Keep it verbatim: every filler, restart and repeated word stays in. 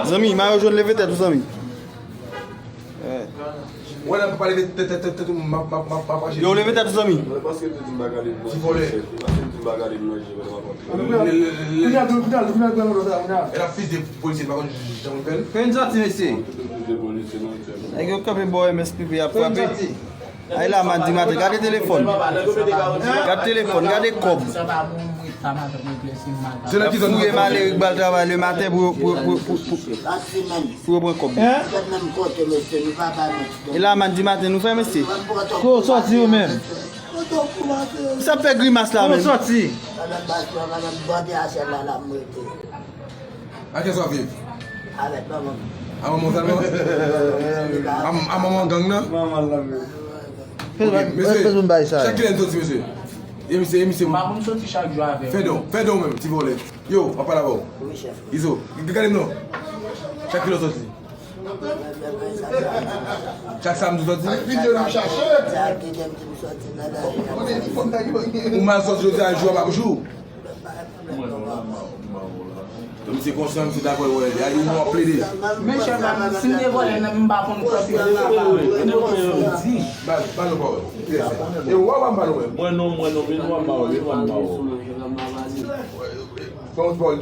Zanmi, mayo jòn leve tèt ou, zanmi. Wè, nan pa leve tèt, tèt, tèt, tèt, m ap, m ap, m ap, m ap fache. Yo, leve tèt ou, zanmi. Ti vòlè. E la fis de polisye, pa konn jan pou fè l. Fè n sòti, mesye. Nèg yo kanpe bò M S P P ap frape. Ay la, madi maten, gade telefòn. Gade telefòn, gade kòb. Se nan ki zòn? Fouye malere k ba l travay le maten pou, pou, pou, pou, pou, pou yo pran kòb. Hein? E la, madi maten, nou fè, mesye. Ko sòti ou menm? Sa fè grimas la menm. Ko sòti? Ak kiyès w ap viv? Avèk manman. A manman w sèlman? A, a manman gang nan? Manman l la menm. Ok, mesye, chak kilè n soti, mesye? E misye, e misye. M pa konn soti chak jou avè w. Fè don, fè don menm, ti vòlè. Yo, w ap pale avè w. Wi, chèf. Izo, g-, gade m non. Chak kilè w soti? Chak samdi w soti? Ak videyo n ap chache. Ou mal sòti jodi a, jou a pa pou jou. Misye konsyan, misye dakò, wè, y a yon mò plede. Men chèf la, si m te vòlè, m pa konn kòb yo. Ba, ba nou pawòl. E ou a pa m ba nou menm. Mwen non, mwen non, men nou a m ba ou, men nou a m ba ou. Bon, bon,